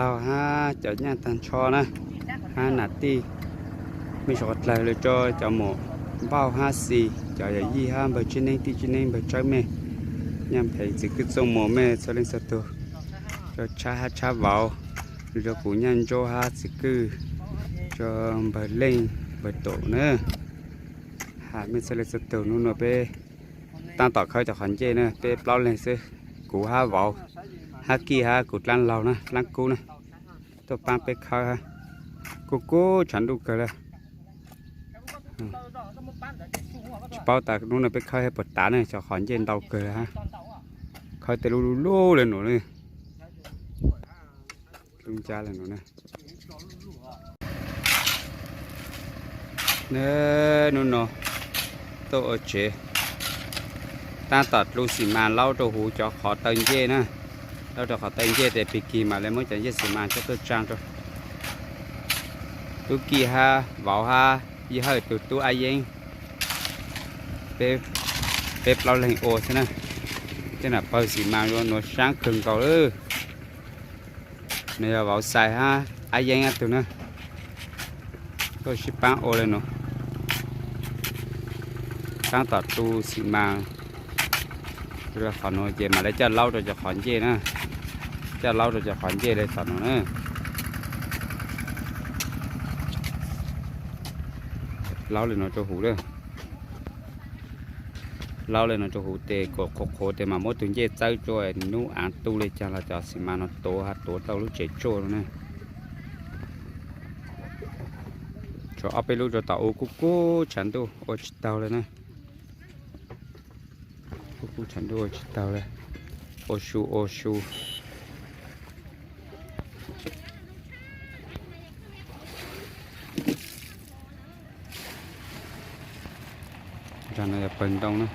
Laug hab cov nyaaj taag nrho na, hab nam tij, mej suav dlawg lug rua cov muam Npauj hab Xis, cov yawm yij hab npawg Tsib Neeb, tij Tsib Neeb, npawg Tsawb mej, Nyaaj Pheev, txiv kwj txooj muas mej txhua leej txhua tug, rua Tshab hab Tshab vauv, rua kuv Nyaaj Ntsuab hab txiv kwj, rua npawg Leej npawg Tum na, hab mej txhua leej txhua tug. Nub nua peb taab tom khawb cov qhov ncej na, peb plaub leeg xwb, kuv hab vauv, hab Kij hab kuv dlaab laug na, dlaab kub na, tuaj paab peb khawb hab. Kuj kub tshav ntuj kawg le. Tsis paub tas nub nua peb khawb hab puas tav ne, cov qhov ncej ntau kawg le hab. Khawb tej lub lub lub le nuav le. Lub ncab le nuav na. Nub nua tuaj ua tsev, taab tom dlu xim mas laub rua huv cov qhov taw ncej na. Laub rua qhov taw ncej tes pig kig mam le muab cov ncej xim mas coj tuaj tsaa rua. Tub Kij hab vauv hab Yij Hawj tug tub Ab Yeeb, peb plaub leeg ua xwb na. Tej nam pawg xim mas yuav nuav saab kawg nkaus lawm. Nws yog vauv Xais hab Ab Yeeb ob tug na. Tuaj sib paab ua le nuav. Taab tom dlu xim mas rua qhov nuav ces mam le coj laub rua cov qhov ncej na. Coj laub rua cov qhov ncej le tom nuav na. Laub le nuav rua huv lawm. Laub le nuav rua huv tes kuas qhuav qhuav tes mam muab tug ncej txawb rua, nub aav tu le caag los cov xim mas nuav tuav hab tuav tau lub tsev tsuaj no na. Tshuav ob peb lub rua tom u, kub kub tshav ntuj ua tsis taug le na. Kub kub tshav ntuj ua tsis taug le, ua su ua su. Nraag no yog pawg ntoo na.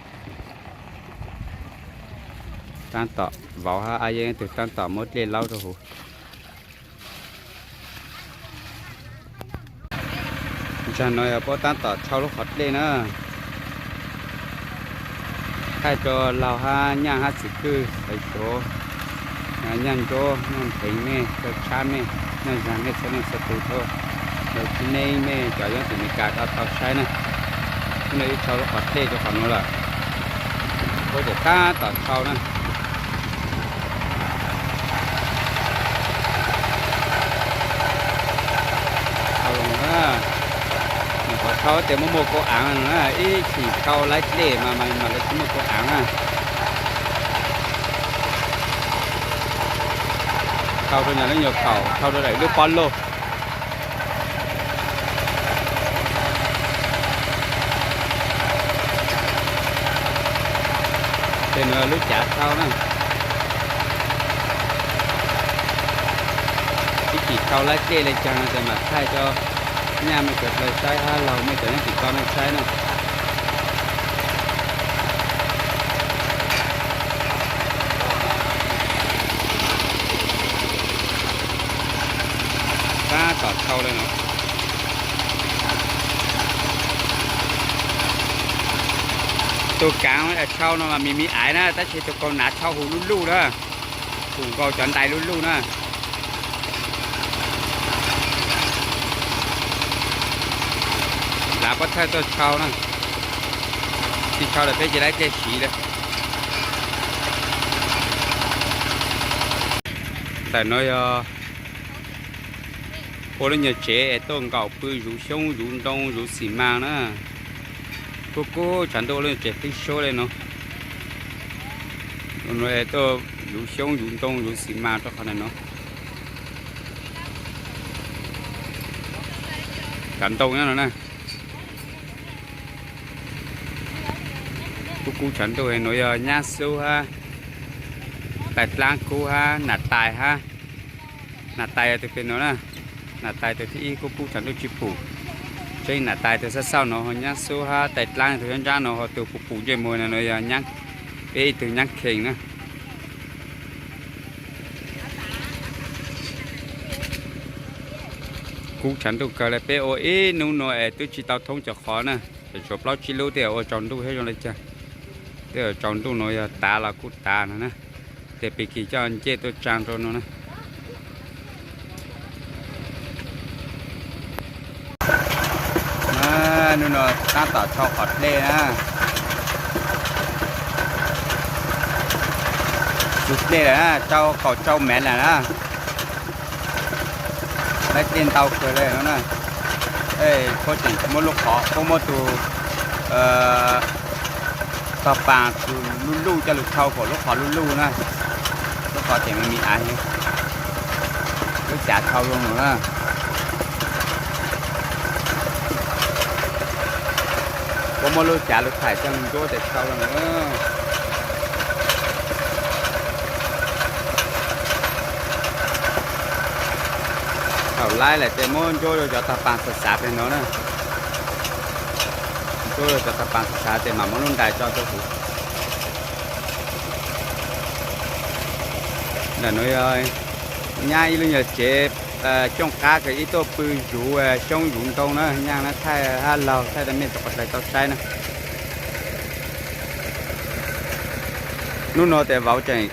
Taab tom vauv hab Ab Yeeb tug taab tom muab dlej laub rua huv. Nraag no yog puab taab tom rhau lub qhov dlej na. Thaij rua laug hab nyaaj hab txiv kwj txhais suav, nyaaj nruab, nyaaj npheev mej, tshab mej, nyaaj zaag mej txhua leej txhua tug tau, tug tib neeb mej cov yoob tim Meskas ko tau saib na. Nub nua wb rhau lub qhov dlej rua qhov nuav lawm. Puab tes taab tom rhau na. Rhau loo na. Nyuam qhuav rhau tes muaj muaj kau aav na, ib chim rhau laib dlej mas mam le tsis muaj kau aav na. Rhau rua nyuag lub nyuag kaum, rhau rua daim lub pob loj. Tes nuav lub cav rhau na. Ib chim rhau laib dlej le caag no tes mam thaij rua nyaaj mej cov dlawg saib hab laug mej cov nyob tim ko mej saib na. Taab tom rhau le nuav. Tug kaav rhau no mas me me aiv na, tab sis tug kaus nav rhau huv luj luj na, huv nkaus cov ntais luj luj na. Lav pob thawj tuaj rhau na, tsis rhau lawm peb ces laib dlej siv lawm. Ntawm nuav yog ua lub nyuag tsev es tuaj nkaum pw zuv xyoob zuv ntoo zuv xim mas na. Kub kub tshav ntuj ua lub nyuag tsev qib suab le nuav. Tuaj zuv xyoob zuv ntoo zuv xim mas rua qhov nuav. Cov ntoo nyob no na. Kub kub tshav ntuj, nuav yog nyab xub hab, tais dlaab kub hab, nam tais hab. Nam tais yog tug pem nuav na, nam tais tug thib ib, kub kub tshav ntuj tsis pum. Tseeb nam tais tug xab xauj nuav ho nyab xub hab, tais dlaab tug nyob nrab nuav ho tug pum pum ntsej muag nuav yog peb ib tug nyab khees na. Kub tshav ntuj kawg le, peb ua ib nub nuav es twb tsis tau thoob cov qhov na, tshuav plaub tsib lub tej ua tsaus ntuj thiab zoo le caag. Tej ua tsaus ntuj nuav yog tav los kuj tav no na, ces pig kig coj ncej tuaj tsaa rua nuav na. Tab tom tsau qhov dlej na. Txug dlej lawm na, tsau kaum tsau mev lawm na. Laib dlej ntau kawg le no na. Puab tseem muab lub qhov, puab muab tus tog paas tus luj luj coj lug tsau kom lub qhov luj luj na. Lub qhov tseem me me ais, lub cav tsau zoo lawm na. Puab muab lub cav lug thaim coj lug ntsuab tes tsau lawm na. Thaum laib lawm tes muab ntsuab rau cov tog paas xav xav pem no na. Ntsuab rau cov tog paas xav xav tes mam muab lub nrais tso rau huv. Ntawm nuav yog nyab ib lub nyuag tsev cooj qab kws ib tuaj pw zuv xyoob zuv ntoo na, nyaaj na thaij hab laug thaij rau mej txhua qhov dlais tau saib na. Hnub nuav tes vauv tseem,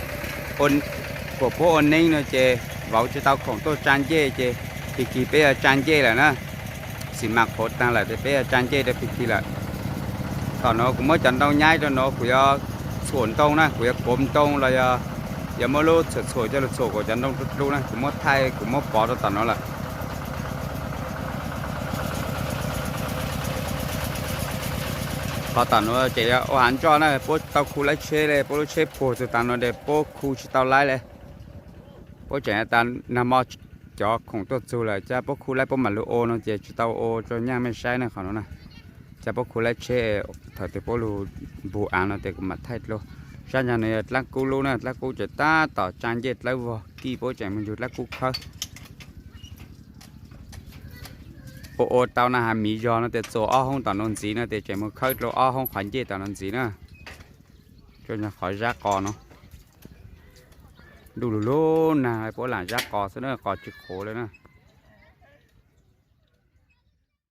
thaum puab ua neeb no ces vauv tsi tau khoom tuaj tsaa ncej ces pig kig peb yuav tsaa ncej lawm na. Xim mas qhuav taag lawm tes peb yuav tsaa ncej rau pig kig lawm. Thaum nuav kuv muab cov ntoo nyaib rau nuav kuv yuav txhuam ntoo na, kuv yuav kuav ntoo los yog yuav muab lub txhuam txhuam coj lug txhuam kom cov ntoo dlub dlub na, kuv muab thaij kuv muab pov rau tom nuav lawm. Qhov tom nuav ces yog ua hav ntsoj na, puab tau khu laib tsheb le, puab lub tsheb puag txug taag nuav tes puab khu tsi tau laib le. Puab tseem tas nag mo cov khoom tuaj txug lawm, cas puab khu laib puab mam lug ua no ces tsi tau ua rua nyaaj mej saib na qhov nuav na. Cas puab khu laib tsheb, thaum twg puab lug npug aav no tes kuv mam thaij dlua. Sab nraag nuav yog dlaab kub lub na, dlaab kub ces tab tom tsaa ncej dlawb vog kij puab tseem moog nrug dlaab kub khawb. Ua ua tau na has miv zog no tes txuas ob hoob tom nuav ntxiv no tes tseem moog khawb dlua ob hoob qhov ncej tom nuav ntxiv na. Tsuas nyog qhov zab qos no, ntuj lug lug nag puab lam zab qos xwb na, qos tsi qhuav le na.